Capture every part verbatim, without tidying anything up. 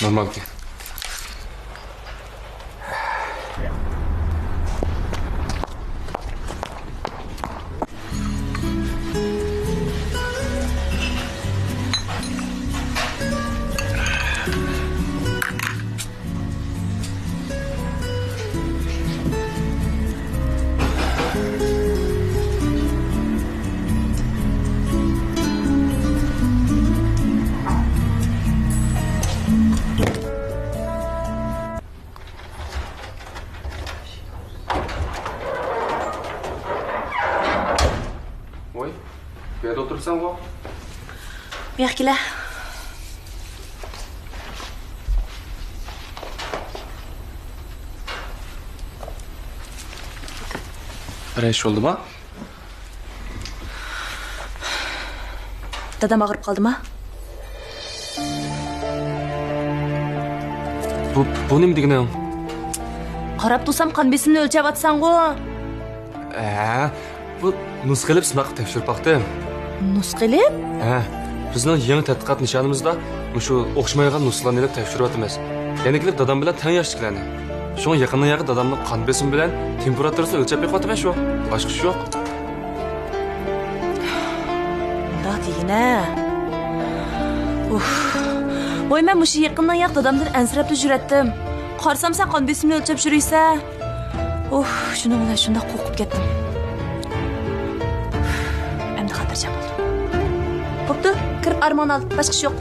نورمالكەن. ۋوي، بۇ يەردە ئولتۇرۇپسەنغۇ؟ بۇياققا كېلە. بىرەر ئىش بولدىما؟ دادام ئاغرىپ قالدىما؟ بۇ، بۇ نېمە دېگىنىڭ؟ قاراپ تۇرسام، قان بېسىمنى ئۆلچەۋاتساڭغۇ. ھە، بۇ نۇسخا ئېلىپ سىناققا تەكشۈرۈپ باقتىم. نۇسخا ئېلىپ؟ ھە، بىزنىڭ يېڭى تەتقىقات نىشانىمىزدا مۇشۇ ئوخشىمايدىغان نۇسخىلارنى ئېلىپ تەكشۈرۈۋاتىمىز. يەنە كېلىپ دادام بىلەن تەڭ ياشتىكىلەرنى. شۇڭا يېقىندىن ياقى دادامنىڭ قان بېسىمى بىلەن تېمپېراتۇرىسىنى ئۆلچەپ بېقىۋاتىمەن شۇ. باشقا ئىش يوق. مۇنداق دېگىنە. ئۇھ. ۋاي، مەن مۇشۇ يېقىندىن ياق دادامدىن ئەنسىرەپلا يۈرەتتىم. قارىسام، سەن قان بېسىمنى ئۆلچەپ يۈرۈيسەن. ئۇھ، شۇنىڭ بىلەن شۇنداق قورقۇپ كەتتىم. ئەمدى خاتىرجەم بولدۇم. بوپتۇ، كىرىپ ئارمىڭنى ئال، باشقا ئىش يوق.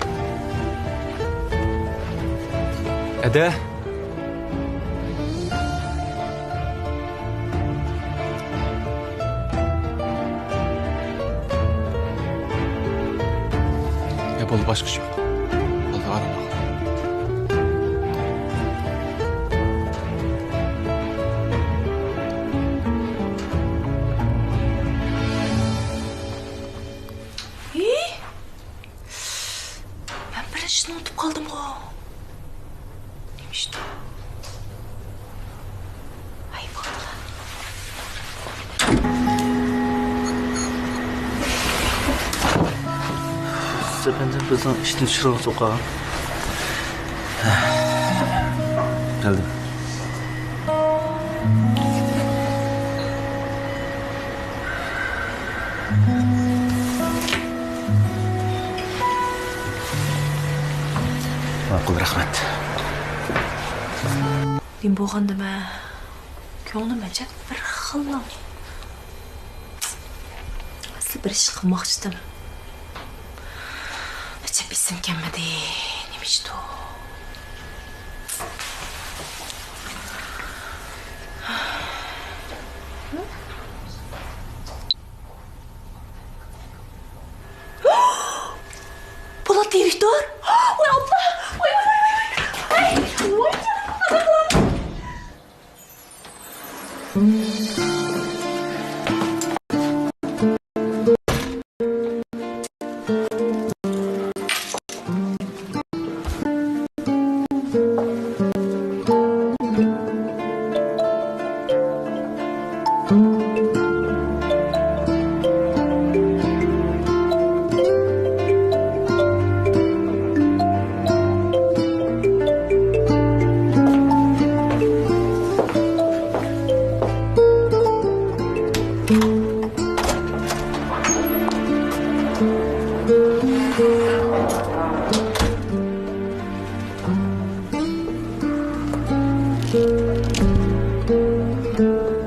ئەدە. يا بولدى، باشقا ئىش يوق. بولدى، ئارام ئال. ھېي! مەن بىر ئىشنى ئۇنتۇپ قالدىمغۇ. نېمە ئىشتۇ؟ ھەي، بولدىلا. ئەپەندىم، بىزنىڭ ئىشتىن چۈشۈرۈۋاتىدىغان. كەلدىم. ماقۇل، رەھمەت. نېمە بولغاندىمەن؟ كۆڭلۈم ئەجەب بىر خىللا. ئەسلى بىر ئىش قىلماقچىدىم. ئەجەب ئېسىم كەلمىدى. نېمە ئىشتۇ؟ بولات دىرېكتور! ۋاي ئاللا! ۋاي، ۋاي، ۋاي، ۋاي! ۋاي، ۋاي جانىم!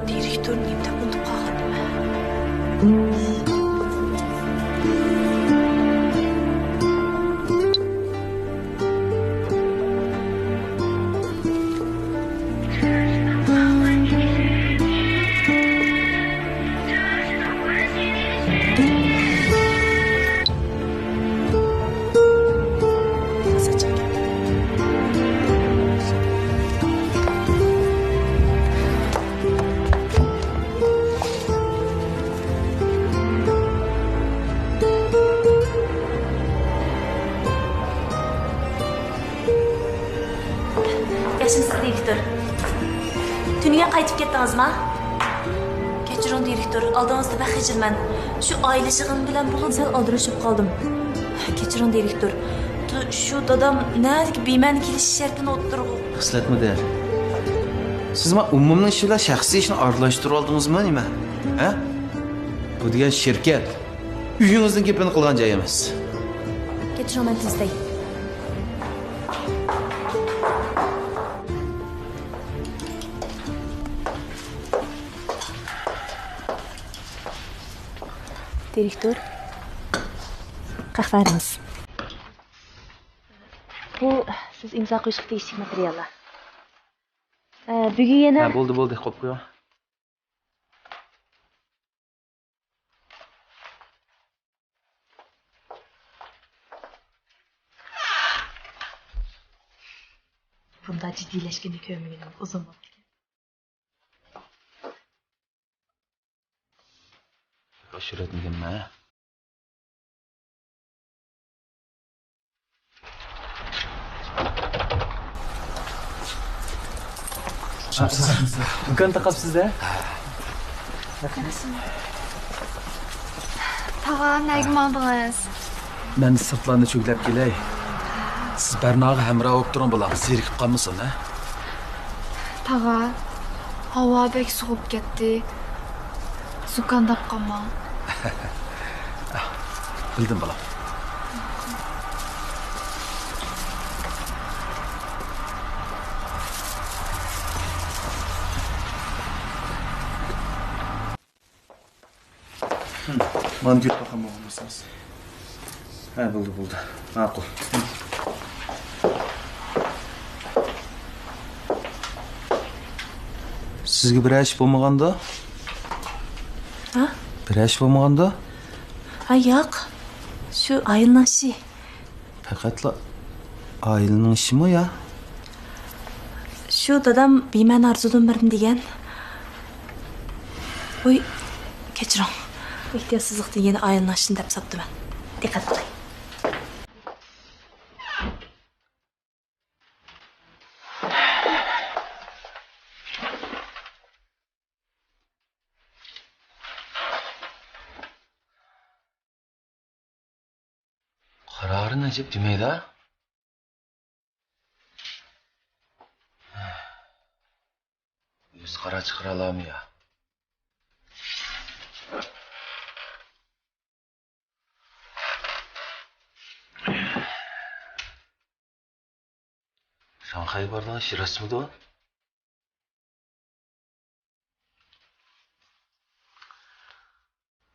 دىرېكتور نېمە دەپ ئۇنتۇپ قالغاندىمەن؟ ياخشىمۇسىز، دىرېكتور؟ تۈنۈگۈن قايتىپ كەتتىڭىزما؟ كەچۈرۈڭ، دىرېكتور، ئالدىڭىزدا بەك خىجىلمەن. شۇ ئائىلە يىغىنى بىلەن بولۇپ سەل ئالدىرىشىپ قالدىم. كەچۈرۈڭ، دىرېكتور. شۇ دادام نەدىكى بىمەنە كېلىشىش شەرتىنى ئوتتۇرىغا. خىسلەتمۇ دەل. سىز ما ئومۇمنىڭ ئىشى بىلەن شەخسىي ئىشنى ئارىلاشتۇرۇۋالدىڭىزمۇ نېمە؟ ھە؟ بۇ دېگەن شىركەت. ئۆيىڭىزنىڭ گېپىنى قىلغان جاي ئەمەس. كەچۈرۈڭ، مەن تۈزىتەي. دىرېكتور، قەھۋەڭىز. بۇ سىز ئىمزا قويۇشقا تېگىشلىك ماتېرىياللار. ئە، بۈگۈن يەنە. ھە، بولدى، بولدى، قويۇپ قويۇڭ. بۇنداق جىددىيلەشكىنىنى كۆرمىگىنىم ئۇزۇن بولدى. ئاشۇرۇۋەتمىگەنمەن. دۇكان تاقاپسىز-دە؟ تاغا، نەگە ماڭدىڭىز؟ مەن سىرتلارنى چۆگىلەپ كېلەي. سىز بەرناغا ھەمراھ بولۇپ تۇرۇڭ، بالام، زېرىكىپ قالمىسۇن، ھە؟ تاغا، ھاۋا بەك سوغۇپ كەتتى. زۇكامداپ قالماڭ. بىلدىم، بالام. مانا گۈل پاخام بولغان بولسىڭىز. ھە، بولدى، بولدى. ماقۇل. سىزگە بىرەر ئىش بولمىغاندۇ؟ ھە؟ بىرەر ئىش بولمىغاندۇ؟ ھە، ياق. شۇ ئائىلىنىڭ ئىشى. پەقەتلا ئائىلىنىڭ ئىشىمۇ يا؟ شۇ دادام بىمەنە ئارزۇدىن بىرنى دېگەن. ۋوي، كەچۈرۈڭ. ئېھتىياتسىزلىقتىن يەنە ئائىلىنىڭ ئىشىنى دەپ ساپتىمەن. دىققەت قىلىڭ. قارارىنى ئەجەب دېمەيدۇ. ئۆزى قارار چىقىرالامۇ يا؟ شاڭخەيگە بارىدىغان ئىش راستمىدۇ؟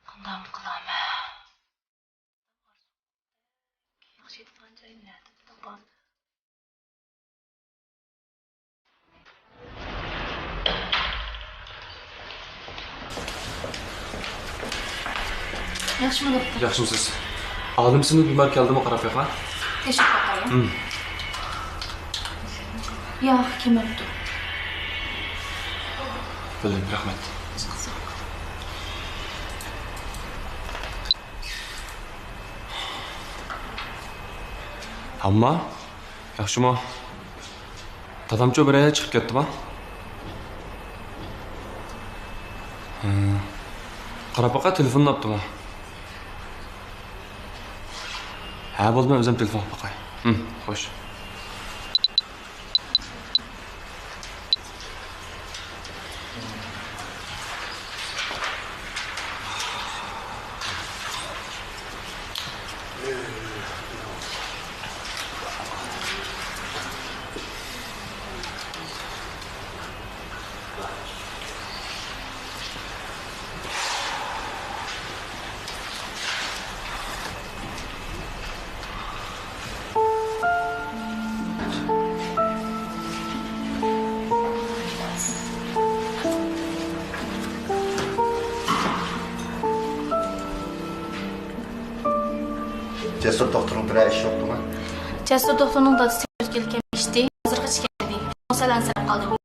قانداقمۇ قىلارمەن؟ ياخشى يېتىدىغان جاي نەدە تاپام؟ ياخشىمۇ دوختۇر؟ ياخشىمۇسىز؟ ئالىم سىنىپ بىمار كەلدىمۇ قاراپ بېقىڭ. تەكشۈرۈپ باقايلى. ھىم. ياق، كەلمەپتۇ. بىلدىم، رەھمەت. ئەمما ياخشىمۇ؟ دادامچۇ بىرەر چىقىپ كەتتىما؟ ھە. قاراپ باقاي، تېلېفوننى ئاپتىما؟ ھە، بولدى، مەن ئۆزۈم تېلېفون قىلىپ باقاي. ھىم، خوش. جەسۇر دوختۇرنىڭ بىرەر ئىشى يوقتىما؟ جەسۇر دوختۇرنىڭ دادىسى كەلگەن ئىشتى، ھازىرغىچە كەلمىدى. سەل ئەنسىرەپ قالدىم.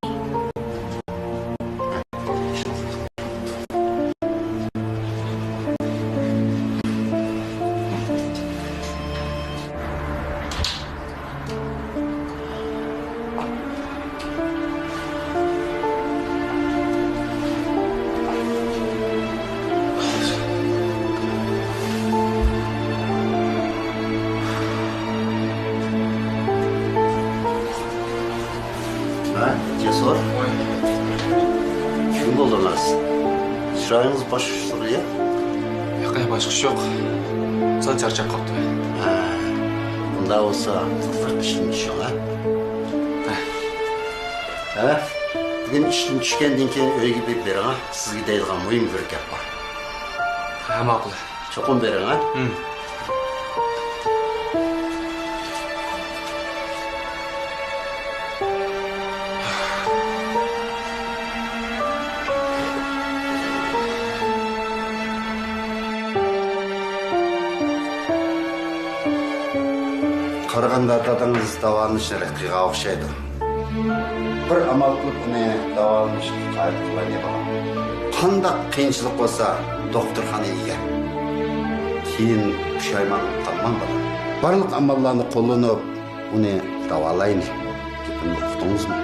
چىرايىڭىز باشقىچە تۇرىدۇ يا؟ ياق، باشقىچە يوق. سەل چارچاپ قاپتىمەن. ھە، ئۇنداق بولسا تېزراق ئىشتىن چۈشۈڭ، ھە؟ ھە. ھە؟ بۈگۈن ئىشتىن چۈشكەندىن كېيىن ئۆيگە بىر بېرىڭ، ھە؟ سىزگە دەيدىغان مۇھىم بىر گەپ بار. ھە، ماقۇل. چوقۇم بېرىڭ، ھە؟ ھىم. قارىغاندا دادىڭىز داۋالىنىشنى رەت قىلغان ئوخشايدۇ. بىر ئامال قىلىپ ئۇنى داۋالىنىشقا قايىل قىلايلى، بالام. قانداق قىيىنچىلىق بولسا، دوختۇرخانىغا ئىگە. كېيىن پۇشايمان قىلىپ قالماڭ، بالام. بارلىق ئاماللارنى قوللىنىپ، ئۇنى داۋالايلى. گېپىمنى ئۇقتىڭىزمۇ؟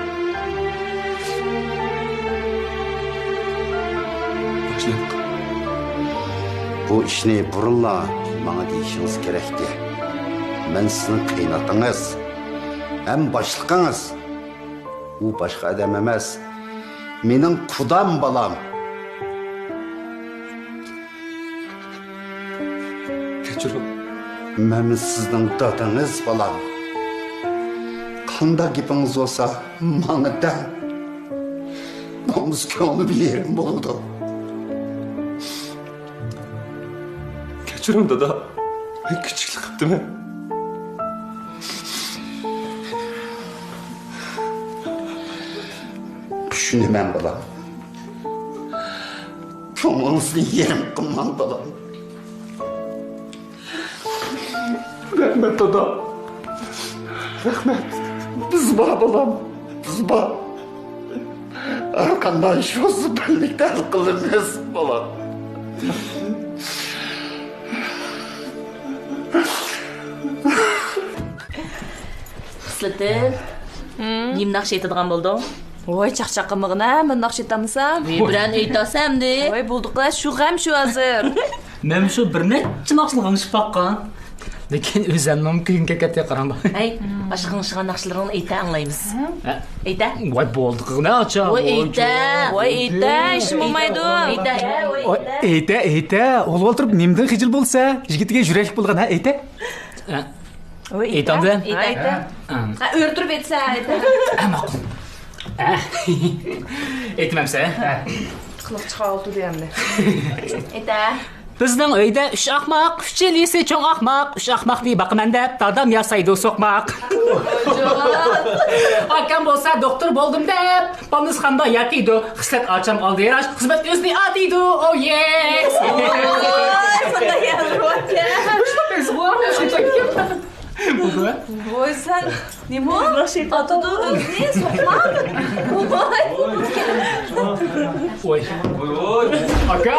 باشلىق. بۇ ئىشنى بۇرۇنلا ماڭا دېيىشىڭىز كېرەكتى. مەن سىزنىڭ قېيىنئاتىڭىز ھەم باشلىقىڭىز. ئۇ باشقا ئادەم ئەمەس، مېنىڭ قۇدام بالام. كەچۈرۈڭ. مەن سىزنىڭ دادىڭىز، بالام. قانداق گېپىڭىز بولسا، ماڭا دەڭ. نومۇس كۆڭلۈم يېرىم بولىدۇ. كەچۈرۈڭ، دادا. مەن كىچىكلىك قىپتىمەن. چۈشىنىمەن، بالام. كۆڭلىڭىزنى يېرىم قىلماڭ، بالام. رەھمەت، دادا. رەھمەت. بىز بار، بالام. بىز بار. ھەر قانداق ئىش بولسا، بىرلىكتە ھەل قىلىمىز، بالام. خىسلىتىم، نېمە ناخشا ئېيتىدىغان بولدۇڭ؟ ۋاي، چاقچاق قىلمىغىن ھە، مەن ناخشا ئېيتالمىسام. ۋىي، بىرەرنى ئېيتالسا ئەمدى. ۋاي، بولدۇقلا، شۇ غەم شۇ ھازىر. مەن شۇ بىر نەچچە ناخشىلارغا ئېلىشىپ باققان. لېكىن ئۆزۈمنىڭ كۆڭلۈم كەتتى، قاراڭ. ھەي، ئاشۇ غىڭشىغان ناخشىلىرىڭنى ئېيتە، ئاڭلايمىز. ھە؟ ئېيتە. ۋاي، بولدى قىغىنە، ئاچا. ۋاي، ئېيتە. ۋاي، ئېيتە، ھېچنېمە بولمايدۇ. ئېيتە. ۋاي، ئېيتە، ئېيتە. ئوغلى ئولتۇرۇپ نېمىدىن خىجىل بولسا، يىگىتىگە يۈرەكلىك بولغان، ھە، ئېيتە. ھە؟ ۋاي، ئېيتامدۇ؟ ئېيتە. ھە. ھە، ئۆرە تۇرۇپ ئېيتسا، ئېيتە. ھە، ماقۇل. ھە. ئېيتمامسە؟ ھە. قىلىق چىقارغىلى تۇردى ئەمدى. ئېيتە. بىزنىڭ ئۆيدە ئۈچ ئاقماق، ئۈچىلىسى چوڭ ئاقماق، ئۈچ ئاقماقنى باقىمەن دەپ، دادام ياسايدۇ سوقماق. ئاكام بولسا دوختۇر بولدۇم دەپ، بالنىستخانىدا ياتىدۇ. خىسلەت ئاچام ئالدىراش، خىزمەت ئۆزىنى ئاتىدۇ. ئو يېس! ۋاي، سەن نېمە؟ ئاتىدۇ ئۆزىنى، سوقماق. ۋاي. ۋوي. ۋوي، ۋوي. ئاكا.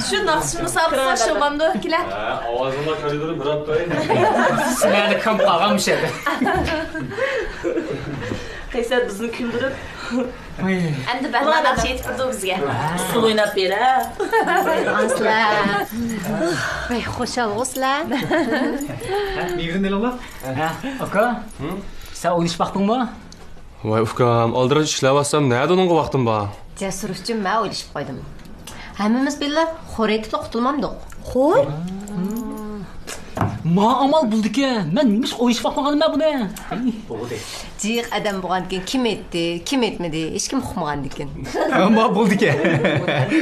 شۇ ناخشا مۇسابىقىسىغا شۇ بامدۇ، كېلە. ھە، ئاۋازىڭلار كارىدوردا بىر ھەپتە. سىلەرنى كىم قالغان مۇشۇ يەردە؟ قەيسەر بىزنى كۈلدۈرۈپ. ئەمدى بەھمان ناخشا ئېيتىپ بېرىدۇ بىزگە. ئۇسسۇل ئويناپ بېرە. ئاڭسىلەر. ۋەي، خۇشالغۇ سىلەر. ھە، مېۋىدىن ئېلىڭلار. ھە، ئاكا. سەن ئوينىشىپ باقتىڭمۇ؟ ۋاي ئۇكام، ئالدىراش ئىشلەۋاتسام نەدە ئۇنىڭغا ۋاقتىم بار؟ جەسۇر ئۈچۈن مەن ئويلىشىپ قويدۇم. ھەممىمىز بىللە خور ئېيتىپلا قۇتۇلمامدۇق؟ خور؟ ما ئامال بولدىكەن. مەن نېمىشقا ئويلىشىپ باقمىغانىدىم مەن بۇنى؟ جىق ئادەم بولغاندىكىن كىم ئېيتتى، كىم ئېيتمىدى، ھېچكىم ئۇقمىغاندىكىن. ما بولدىكەن.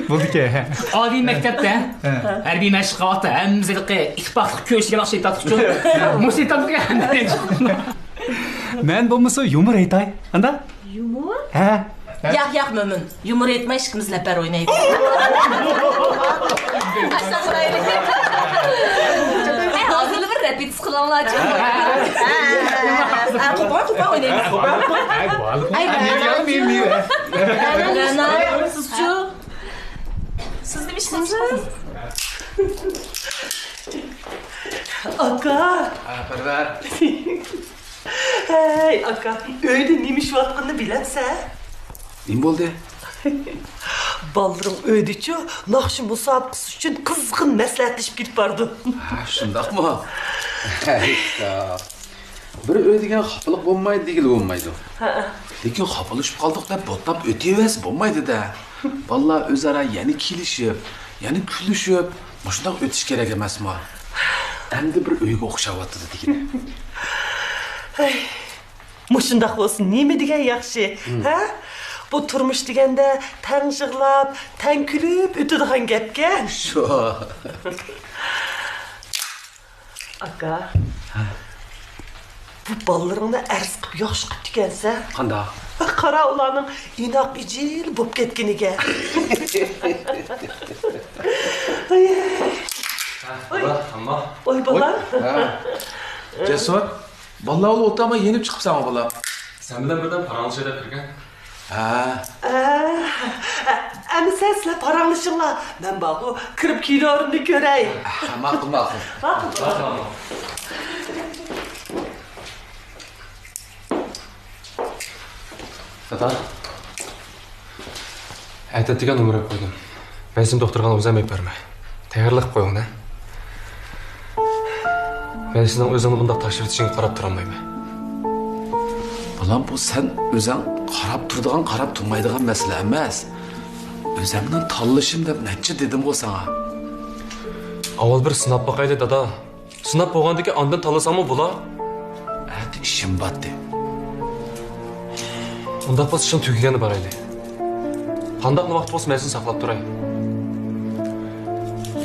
بولدىكەن. ئالىي مەكتەپتە ھە. ھەربىي مەشىق ۋاقتىدا ھەممىمىز ھېلىقى ئىتتىپاقلىق كۆرۈشكە ناخشا ئېيتاتتۇقچۇ. مۇشۇ ئېيتاتتۇق. مەن بولمىسا يۇمۇر ئېيتاي. قانداق؟ يۇمۇر؟ ھە. ياق، ياق، مۆمىن. يۇمۇر ئېيتماي ئىككىمىز لەپەر ئوينايلى. ئەي، ھازىرلا بىر رېپېتىتسىيە قىلىڭلارچۇ. ھە، قوپال، قوپال ئوينايمىز. ئەي، ئەي، رەنا، سىزچۇ؟ سىز نېمە ئىش قىلىسىز؟ ئاكا. ھە، پەرۋەر. ھەي، ئاكا، ئۆيدە نېمە ئىش بولۇۋاتقىنىنى بىلەمسەن؟ نېمە بولدى؟ بالىلىرىڭ ئۆيدىچۇ، ناخشا مۇسابىقىسى ئۈچۈن قىزغىن مەسلىھەتلىشىپ كېتىپ بارىدۇ. ھە، شۇنداقمۇ؟ ھەي، يا. بىر ئۆي دېگەن خاپىلىق بولمايدۇ دېگىلى بولمايدۇ. ھەئە. لېكىن خاپىلىشىپ قالدۇق دەپ بوتلاپ ئۆتۈۋەرسە بولمايدۇ-دە. بالىلار ئۆزئارا يەنە كېلىشىپ، يەنە كۈلۈشۈپ، مۇشۇنداق ئۆتۈش كېرەك ئەمەسمۇ؟ ئەمدى بىر ئۆيگە ئوخشاۋاتىدۇ دېگىنە. ھەي، مۇشۇنداق بولسا نېمە دېگەن ياخشى، ھە؟ بۇ تۇرمۇش دېگەندە تەڭ يىغلاپ، تەڭ كۈلۈپ ئۆتىدىغان گەپكەن. شۇ. ئاكا. ھە. بۇ بالىلىرىڭنى ئەرز قىلىپ ياخشى قىپتىكەنسەن. قانداق؟ قارا، ئۇلارنىڭ ئىناق ئىجىل بوپ كەتكىنىگە. ئاي. ھە، ئاي. بالا، ئامما. ئاي، بالا. ھە. جەسۇر، بالىلار ئولتۇرماي يېنىپ چىقىپسەنغۇ، بالا. سەن بىلەن بىردەم پاراڭلىشاي دەپ كىرگەن. ھە. ئە، ئەمىسە سىلەر پاراڭلىشىڭلار. مەن بارغۇ، كىرىپ كىنولىرىمنى كۆرەي. ماقۇل، ماقۇل. ماقۇل. ماقۇل، ماقۇل. دادا. ئەتە ئەتىگە نومۇر ئېلىپ قويدۇم. مەن سېنى دوختۇرخانىغا ئۇزايماي بارىمەن. تەييارلىق قويۇڭ-دە. مەن سېنىڭ ئۆزۈڭنى بۇنداق تاشلىۋېتىشىڭگە قاراپ تۇرالمايمەن. بالام، بۇ سەن ئۆزۈڭ قاراپ تۇرىدىغان، قاراپ تۇرمايدىغان مەسىلە ئەمەس. ئۆزۈمنىڭ تاللىشىم دەپ نەچچە دېدىمغۇ ساڭا. ئاۋۋال بىر سىناپ باقايلى، دادا. سىناپ بولغاندىن كېيىن ئاندىن تاللىساڭمۇ بولا. ئەتە ئىشىم باتتى. ئۇنداق بولسا ئىشىڭ تۈگىگەندە بارايلى. قانداقلا ۋاقىت بولسا مەن سېنى ساقلاپ تۇراي.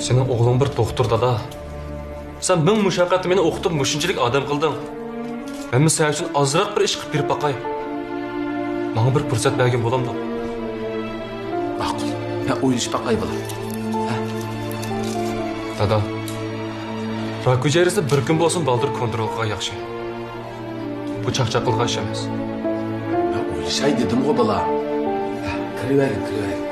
سېنىڭ ئوغلۇڭ بىر دوختۇر، دادا. سەن مىڭ مۇشەققەتتە مېنى ئوقۇتۇپ مۇشۇنچىلىك ئادەم قىلدىڭ. مەنمۇ سەن ئۈچۈن ئازراق بىر ئىش قىلىپ بېرىپ باقاي. ماڭا بىر پۇرسەت بەرگىن بولامدۇ؟ ماقۇل. مەن ئويلىشىپ باقاي، بالام. ھە؟ دادا، راك ھۈجەيرىسىنى بىر كۈن بولسۇن بالدۇر كونترول قىلغان ياخشى. بۇ چاقچاق قىلغان ئىش ئەمەس. مەن ئويلىشاي دېدىمغۇ، بالام. ھە، كىرىۋەرگىن، كىرىۋەرگىن.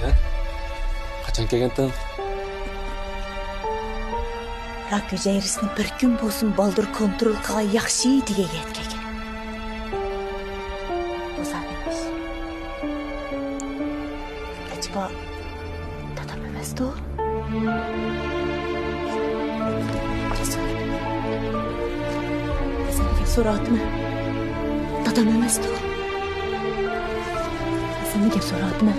ھە؟ قاچان كەلگەنتىڭ؟ راك ھۈجەيرىسىنى بىر كۈن بولسۇن بالدۇر كونترول قىلغان ياخشى دېگەن يەردە كەلگەن. ئۇزاق ئەمەس. ئەجەبا، دادام ئەمەستۇ؟ سەندىن گەپ سوراۋاتىمەن. دادام ئەمەستۇ؟ سەندىن گەپ سوراۋاتىمەن.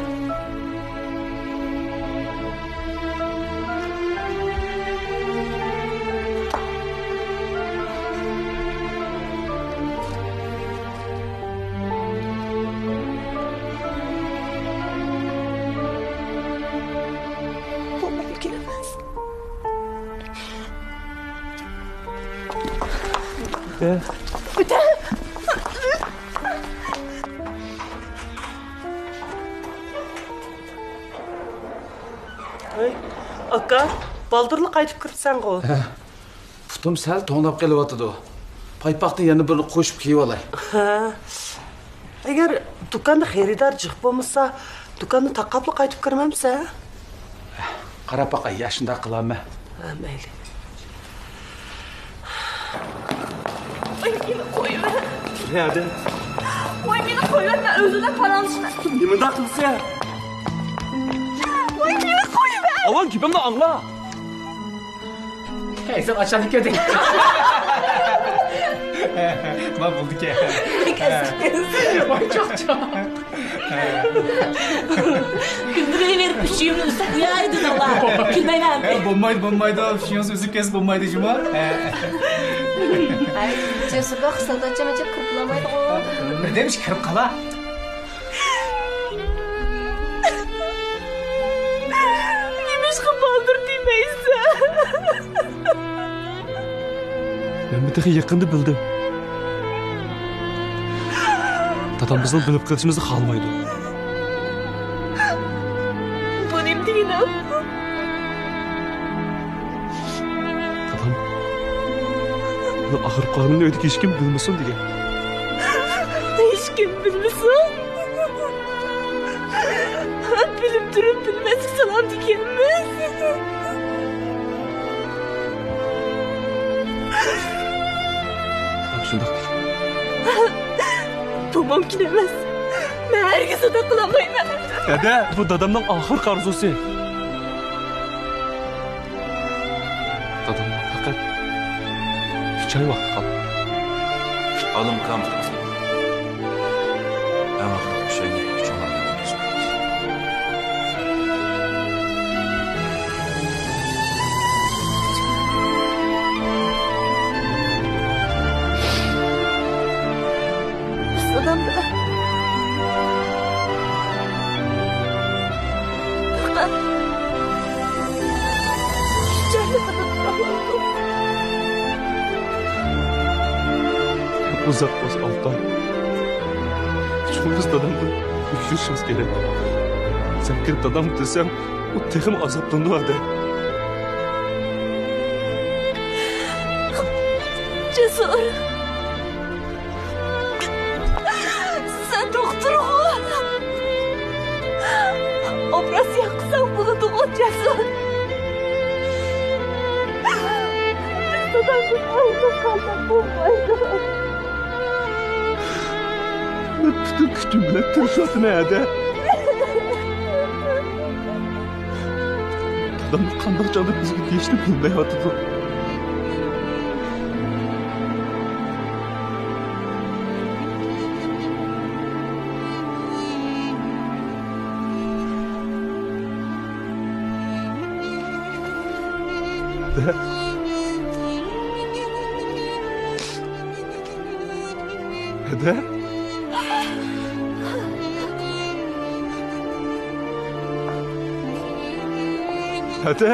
بۇ مۇمكىن ئەمەس. ئۆتە. ئۆتە. ھەي، ئاكا، بالدۇرلا قايتىپ كىرىپسەنغۇ؟ ھە. پۇتۇم سەل توڭلاپ قېلىۋاتىدۇ. پايپاقتىن يەنە بىرنى قوشۇپ كىيىۋالاي. ھە. ئەگەر دۇكاندا خېرىدار جىق بولمىسا، دۇكاننى تاقاپلا قايتىپ كىرمەمسەن؟ قاراپ باقاي، يا شۇنداق قىلارمەن. ھە، مەيلى. ۋاي، مېنى قويۇۋەر. نەدە؟ ۋاي، مېنى قويۇۋەر، مەن ئۆزۈم بىلەن پاراڭلىشىمەن. نېمانداق قىلىسەن؟ ۋاي، مېنى قويۇۋەر. ئاۋۋال گېپىمنى ئاڭلا. ھەي، سەن ئاچاڭنى كۆردۈڭ. ما بولدىكەن. ۋاي، چاق، چاق. كۈلدۈرۈۋېرىپ ئۈچىيىڭنى ئۈزۈپ قوياي دېدىڭلار. كۈلمەيمەن. ھە، بولمايدۇ، بولمايدۇ. ئۈچىيىڭىزنى ئۈزۈپ كەتسە بولمايدۇ جۇما. ھە. ھەي، جەسۇرغا خىسلەت ئاچىمەن دەپ كىرىپ بولالمايدىغۇ. بىردەمچە كىرىپ قالا. نېمىشقا بالدۇر دېمەيسەن؟ مەن بۇنى تېخى يېقىندا بىلدىم. دادام بىزنىڭ بىلىپ قېلىشىمىزنى خالىمايدۇ. بۇ نېمە دېگىنىڭ؟ دادام، بۇنىڭ ئاغرىپ قالغىنىنى ئۆيدىكى ھېچكىم بىلمىسۇن دېگەن. ھېچكىم بىلمىسۇن؟ بىلىپ تۇرۇپ بىلمەسلىك سالام دېگەنمىز. بۇ مۇمكىن ئەمەس. مەن ھەرگىز ئۇنداق قىلالمايمەن. ھەدە، بۇ دادامنىڭ ئاخىرقى ئارزۇسى. دادامنىڭ پەقەت ئۈچ ئاي ۋاقتى قالدى. بالام كام. مەن ۋاقىت ئوخشايلى، چوڭ ئادەم. ئۇستىدام بىلەن پەقەت ئىككى ئايلىقىنى تۇرالمىدۇق. ئۇزاق بولسا ئالتە ئاي. چوقۇم بىز دادامدىن ئۆچۈرۈشىمىز كېرەك. سەن كىرىپ دادامغا دېسەڭ، ئۇ تېخىمۇ ئازابلىنىدۇ ھەدە. جەسۇر. سەن دوختۇرغۇ؟ ئوپېراتسىيە قىلساڭ بولىدىغۇ، جەسۇر؟ بىز دادامدىن ئايرىلىپ قالساق بولمايدۇ. مەن پۈتۈن كۈچۈم بىلەن تىرىشىۋاتىمەن ھەدە. داداممۇ قانداق چاغدا بىزگە دېيىشنى بىلمەيۋاتىدۇ. ھەدە؟ ھەدە؟ ھەدە؟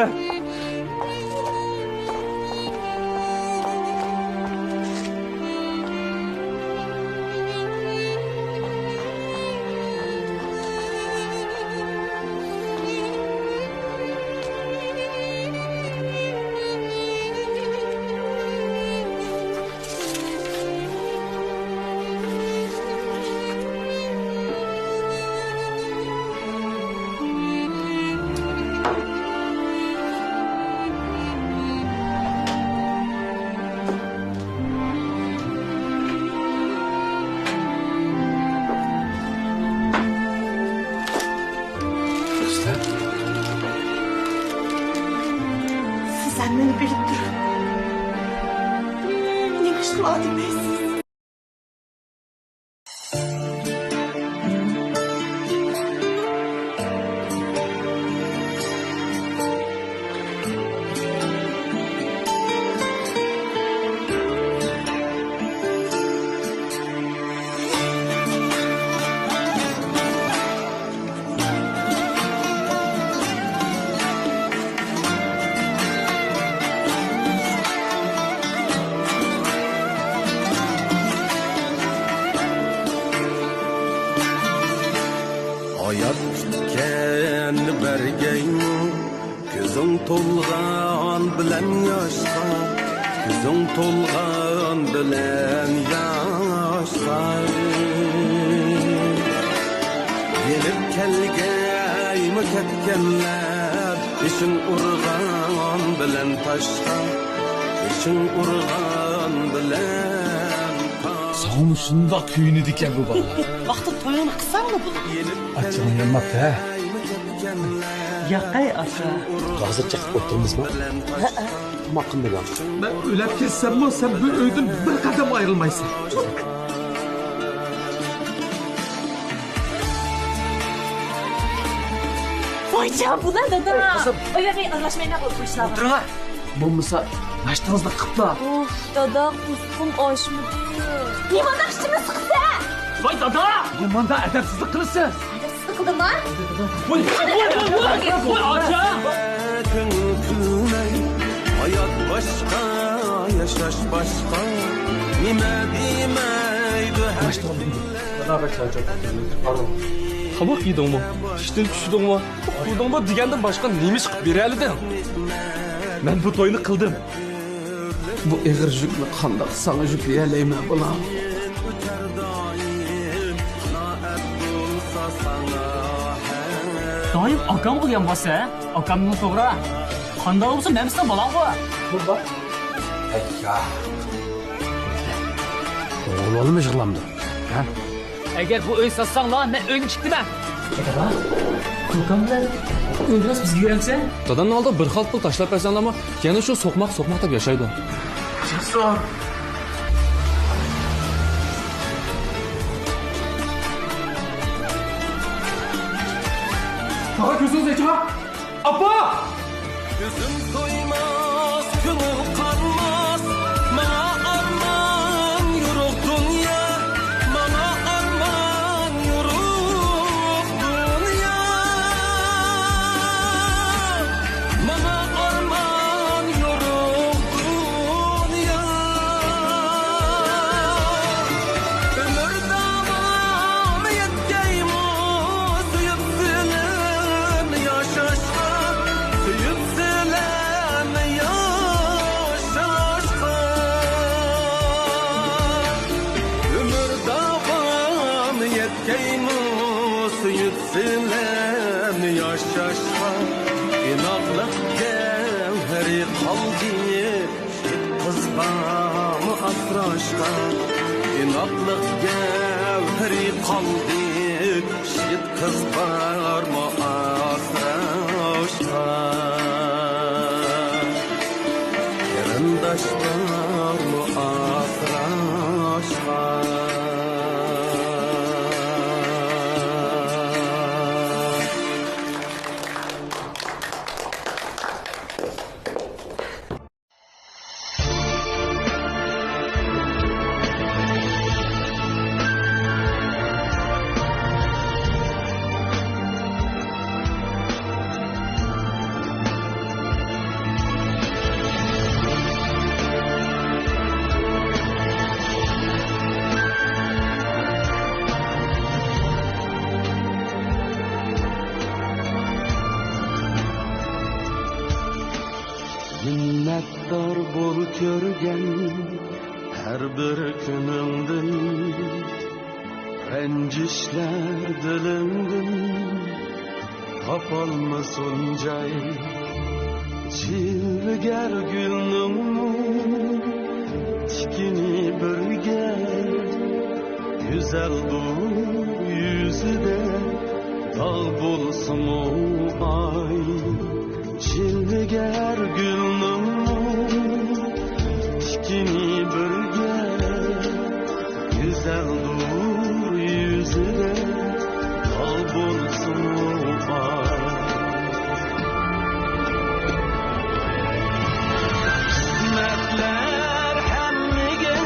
قىزلار. سىز ھەممىنى بىلىپ تۇرۇپ، نېمە ئىش قىلىۋاتىمىز؟ ھايات كۈتكەن بەرگەيمۇ، كۆزۈڭ تولغان بىلەن ياشقا، كۆزۈڭ تولغان بىلەن ياشقا. يېنىپ كەلگەيمۇ كەتكەنلەر، بېشىڭ ئۇرغان بىلەن تاشقا، بېشىڭ ئۇرغان بىلەن تاشقا. ساڭىمۇ شۇنداق كۆيۈنىدىكەن بۇ بالىلار. ۋاقتىدا تويۇڭنى قىلساڭلا بولىدۇ. ئاچچىقىڭ يانماپتۇ ھە؟ ياقەي ئاكا. ھازىر چېقىپ ئولتۇرىمىزمۇ؟ ھەئە. تاماق قىلمىدىڭ. مەن ئۆلۈپ كەتسەممۇ، سەن بۇ ئۆيدىن بىر قەدەم ئايرىلمايسەن. ۋايجان، بۇلار دادا. ئاي، قىزىم. ئاياغى ئارىلاشمايلا بۇ ئىشلارغا. ئولتۇرۇڭلار. بولمىسا ناشتىڭىزنى قىپلا. ئۇف، دادا، قورسىقىم ئاچمىدى. نېمانداق ئىچىمنى سىقىسەن؟ ۋاي دادا! نېمانداق ئەدەپسىزلىك قىلىسىز؟ ئەدەپسىزلىك قىلدىڭما؟ ۋاي، ۋاي، ۋاي، ۋاي، ۋاي، ئاچا! كۆڭۈل كۈلمەي، ھايات باشقا، ياشاش باشقا. نېمە دېمەيدۇ ھەر كۈن. دادا، بەك چارچاپ كەتتىم. تاماق يېدىڭمۇ؟ ئىشتىن چۈشتۈڭمۇ؟ ئۇخلىدىڭمۇ دېگەندىن باشقا نېمە ئىش قىلىپ بېرەلىدىڭ؟ مەن بۇ توينى قىلدىم. بۇ ئېغىر يۈكنى قانداق ساڭا يۈكلىيەلەيمەن، بالام؟ دائىم ئاكامغا دېگەن بولسا، ئاكامنىڭ توغرا. قانداق بولسا مەن سېنىڭ بالاڭغۇ. بۇ بار. ئەييا. بولۇۋالىمىز يىغلامدۇ. ھە؟ ئەگەر بۇ ئۆي ساتساڭلار، مەن ئۆيدىن چىقتىمەن. دادا، كوكام بىلەن ئۆيدىن بىزگە يۈرەمسەن؟ دادامنىڭ ئالدىغا بىر خالتا پۇل تاشلاپ بەرسەڭلارمۇ، يەنە شۇ سوقماق، سوقماق دەپ ياشايدۇ. جېسۇر! تاغا كۆزىڭىزنى ئېچىڭا! ئاپا! كۆزۈم تويماس، كۆڭۈل قانماس، ماڭا ئارمان يورۇق دۇنيا، ماڭا ئارمان يورۇق دۇنيا، ماڭا ئارمان يورۇق دۇنيا. ئۆمۈر داۋامى يەتكەيمۇ سۆيۈپ سىلەرنى ياشاشقا، سۆيۈپ سىلەرنى ياشاشقا. ئۆمۈر داۋامى يەتكەيمۇ سۆيۈپ سىلەرنى ياشاشقا، ئىناقلىق گەۋھىرى قالدى. يىگىت قىز بارمۇ ئاسراشقا، ئىناقلىق گەۋھىرى قالدى. يىگىت قىز بارمۇ ئاسراشقا، قېرىنداش بارمۇ ئاسراشقا. مىننەتدار بول كۆرگەن ھەر بىر كۈنۈڭدىن، رەنجىشلەر دىلىڭدىن تاپالمىسۇن جاي. جىلۋىگەر گۈلنىڭمۇ تىكىنى بىرگە، گۈزەل بۇ يۈزىدە داغ بولسىمۇ ئاي. جىلۋىگەر گۈلنىڭمۇ تىكىنى بىرگە، گۈزەلدۇر يۈزىدە داغ بولسىمۇ بار. قىسمەتلەر ھەممىگە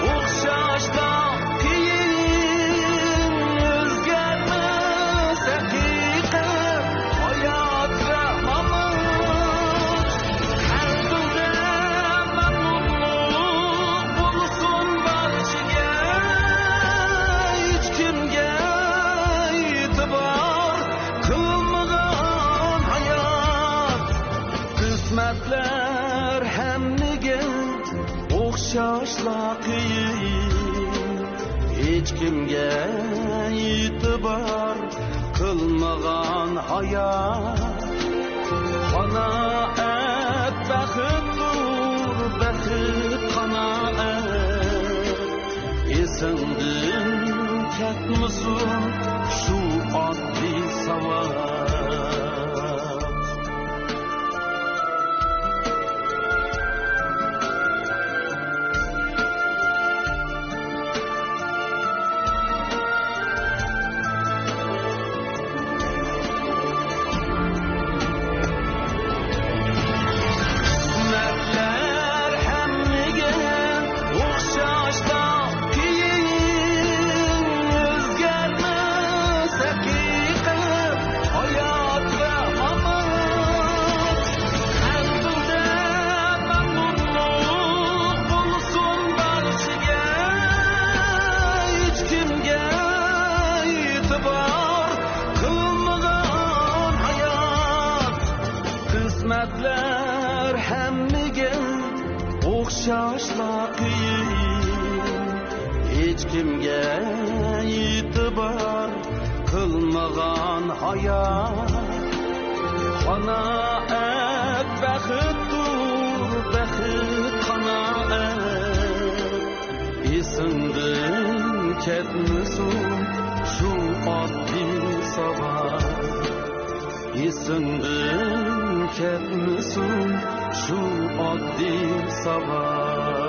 ئوخشاشلا قىيىن، ئۆزگەرمەس ھەقىقەت، ھايات ۋە مامات. قەلبىڭدە مەمنۇنلۇق بولسۇن بارچىگە، ھېچكىمگە ئېتىبار قىلمىغان ھايات. قىسمەتلەر ھەممىگە ئوخشاشلا قىيىن، ھېچكىمگە ئېتىبار قىلمىغان ھايات. قانائەت بەختتۇر، بەخت قانائەت. ئېسىڭدىن كەتمىسۇن شۇ ئاددىي ساۋات. قىسمەتلەر ھەممىگە ئوخشاشلا قىيىن، ئۆزگەرمەس ھەقىقەت، ھايات ۋە مامات. قەلبىڭدە مەمنۇنلۇق بولسۇن بارچىگە، ھېچكىمگە ئېتىبار قىلمىغان ھايات. قىسمەتلەر ھەممىگە ئوخشاشلا قىيىن، ھېچكىمگە ئېتىبار قىلمىغان ھايات. قانائەت بەختتۇر، بەخت قانائەت. ئېسىڭدىن كەتمىسۇن شۇ ئاددىي ساۋاق، ئېسىڭدىن كەتمىسۇن شۇ ئاددىي ساۋاق.